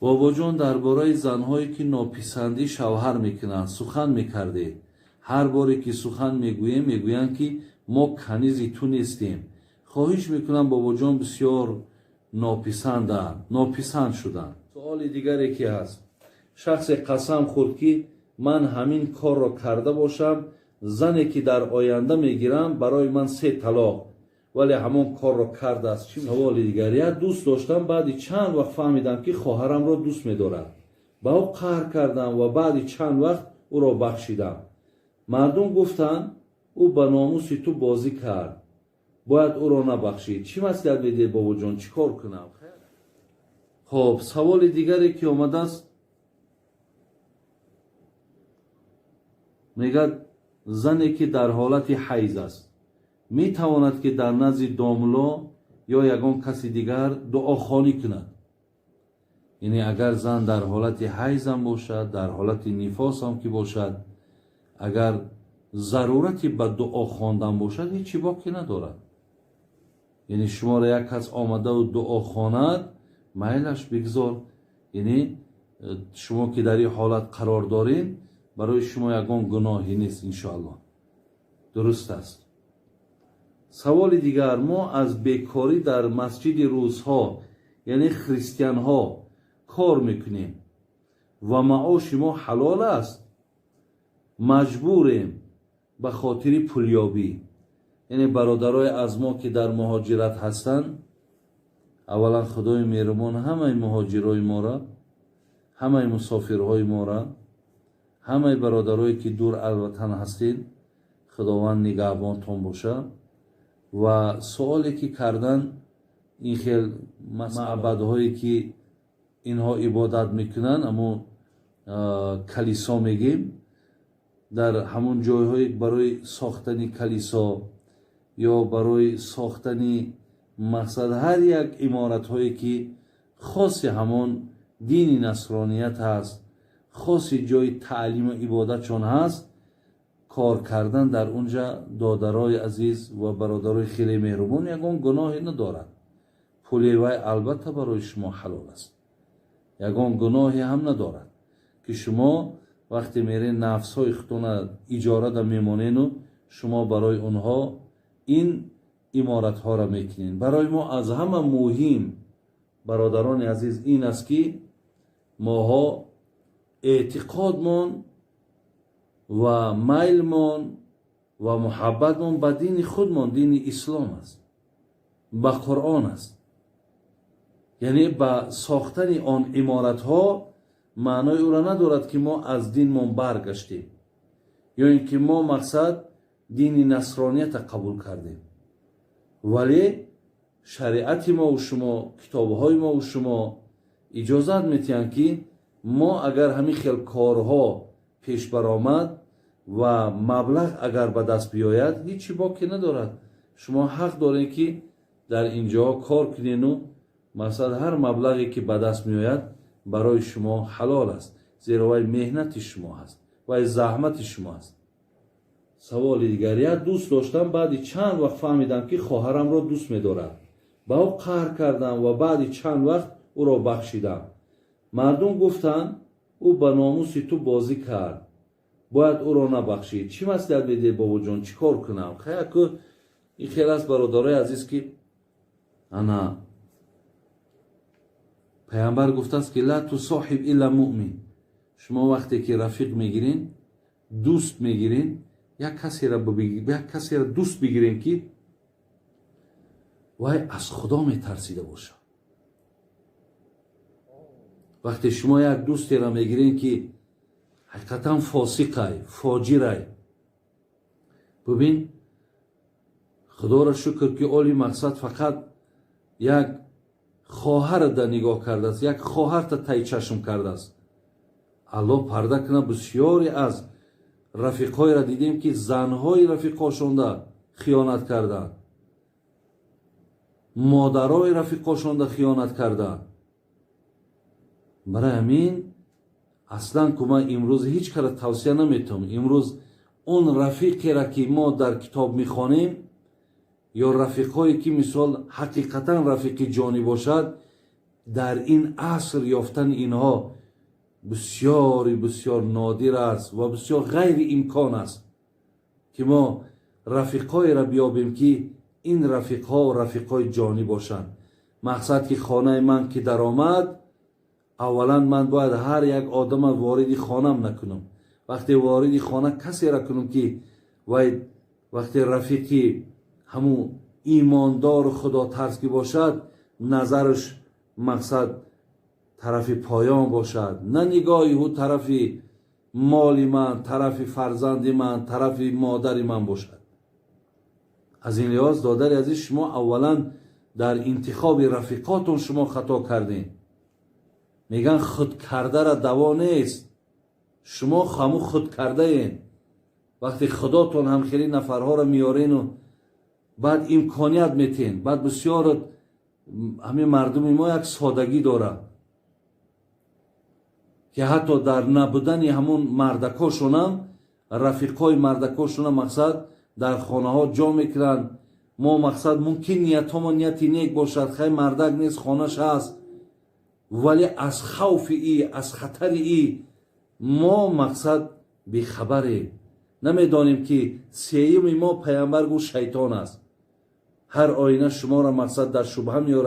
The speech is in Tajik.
Бобоҷон, дар бораи занҳое, ки нописандӣ шавҳар мекунанд, сухан мекардед. Ҳар боре ки сухан мегӯем, мегӯянд, ки мо канизи ту нестем. Хоҳиш мекунам, бобоҷон, бисёр нописанданд, нописанд шуданд. Суоли дигаре ки ҳаст: шахсе қасам хӯрд, ки ман ҳамин корро карда бошам, зане ки дар оянда мегирам, барои ман се талоқ, вале ҳамон корро кардааст. Чӣ? Саволи дигар: як дӯст доштам, баъди чанд вақт фаҳмидам, ки хоҳарамро дӯст медорад. Ба ӯ қаҳр кардам ва баъди чанд вақт ӯро бахшидам. Мардум гуфтанд, ӯ ба номуси ту бозӣ кард, бояд ӯро набахшӣ. Чӣ маслиҳат медиҳед, бобоҷон, чӣ кор кунам? Хоб, саволи дигаре ки омадааст, мегӯяд, зане ки дар ҳолати ҳайз аст, метавонад, ки дар назди домло ё ягон каси дигар дуохонӣ кунад? Яъне агар зан дар ҳолати ҳайзам бошад, дар ҳолати нифосам ки бошад, агар зарурати ба дуо хондан бошад, ҳеҷ боке надорад. Яъне шуморо як кас омадаву дуо хонад, майлаш, бигзор. Яъне шумо ки дар ин ҳолат қарор доред, барои шумо ягон гуноҳе нест, иншоаллоҳ. Дуруст аст. Саволи дигар: мо аз бекорӣ дар масҷиди русҳо, яъне христианҳо, кор мекунем ва маоши мо ҳалол аст? Маҷбурем ба хотири пулёбӣ. Яъне бародарои аз мо, ки дар муҳоҷират ҳастанд, аввалан Худои меҳрубон ҳамаи муҳоҷирои моро, ҳамаи мусофирҳои моро, ҳамаи бародарое, ки дур аз ватан ҳастед, Худованд нигаҳбонтон бошад. Ва суоле ки кардан, ин хел маъбадҳое, ки инҳо ибодат мекунанд, аммо калисо мегем, дар ҳамон ҷойҳое барои сохтани калисо ё барои сохтани мақсад ҳар як иморатҳое, ки хоси ҳамон дини насроният ҳаст, хоси ҷои таълиму ибодатшон ҳаст, кор кардан дар унҷа, додарои азиз ва бародарои хеле меҳрубон, ягон гуноҳе надорад. Пули вай албатта барои шумо ҳалол аст, ягон гуноҳе ҳам надорад, ки шумо вақте мерен, нафсҳои худтона иҷорада мемонену шумо барои онҳо ин иморатҳоро мекунед. Барои мо аз ҳама муҳим, бародарони азиз, ин аст, ки моҳо эътиқодмон ва майлмон ва муҳаббатмон ба дини худмон, дини ислом аст, ба Қуръон аст. Яъне ба сохтани он иморатҳо маънои ӯро надорад, ки мо аз динмон баргаштем ё ин ки мо мақсад дини насронията қабул кардем. Вале шариати мову шумо, китобҳои мову шумо иҷозат метиҳанд, ки мо агар ҳамин хел корҳо пеш баромад ва маблағ агар ба даст биёяд, ҳеҷ боке надорад. Шумо ҳақ доред, ки дар ин ҷо кор кунену масалан ҳар маблағе, ки ба даст меояд, барои шумо ҳалол аст, зеро вай меҳнати шумо ҳаст, вай заҳмати шумо аст. Саволи дигар: як дӯст доштам, баъди чанд вақт фаҳмидам, ки хоҳарамро дӯст медорад. Ба ӯ қаҳр кардам ва баъди чанд вақт ӯро бахшидам. Мардум гуфтанд, ӯ ба номуси ту бозӣ кард, бояд ӯро набахшӣ. Чӣ маслиҳат медиҳед, бобоҷон, чӣ кор кунам? Хаяку ин хел аст, бародарои азиз, ки ана пайғамбар гуфтааст, ки ла тусоҳиб илла муъмин. Шумо вақте ки рафиқ мегирен, дӯст мегирен, як касеро дӯст бигирен, ки вай аз Худо метарсида бошад. Вақте шумо як дӯстеро мегирен, ки ҳақиқатан фосиқай, фоҷирай, бубин, Худоро шукр, ки оли мақсад фақат як хоҳарда нигоҳ кардааст, як хоҳарта тай чашм кардааст. Аллоҳ парда кунад, бисёре аз рафиқҳоеро дидем, ки занҳои рафиқҳошонда хиёнат карданд, модарои рафиқҳошонда хиёнат карданд. Барои ҳамин аслан ку ман имрӯз ҳеҷ кара тавсия наметавонам. Имрӯз он рафиқеро, ки мо дар китоб мехонем. Ё рафиқҳое ки, мисол, ҳақиқатан рафиқи ҷонӣ бошад, дар ин аср ёфтани инҳо бисёри бисёр нодир аст ва бисёр ғайриимкон аст, ки мо рафиқҳоеро биёбем, ки ин рафиқҳо рафиқҳои ҷонӣ бошанд. Мақсад, ки хонаи ман ки даромад, аввалан ман бояд ҳар як одама вориди хонам накунам. Вақте вориди хона касеро кунам, ки вай вақте рафиқи ҳамун имондору худотарс ки бошад, назараш, мақсад, тарафи поён бошад, на нигоҳи ӯ тарафи моли ман, тарафи фарзанди ман, тарафи модари ман бошад. Аз ин лиҳоз, додари азиз, шумо аввалан дар интихоби рафиқотон шумо хато кардем. Мегӯян, худкардара даво нест. Шумо ҳаму худкардаен. Вақте худотон ҳам хеле нафарҳоро меёрену баъд имконият метен. Баъд бисёр ҳамин мардуми мо як содагӣ дорад, ки ҳатто дар набудани ҳамун мардакошонам, рафиқҳои мардакошонам, мақсад, дар хонаҳо ҷо мекунанд. Мо, мақсад, мумкин ниятҳомо нияти нек бошад, хай, мардак нест, хонаш ҳаст, вале аз хавфи и, аз хатари и мо, мақсад, бехабарем, намедонем, ки сеюми мо, Паямбар гуфт, шайтон аст. Ҳар оина шуморо, мақсад, дар шубҳа меорад.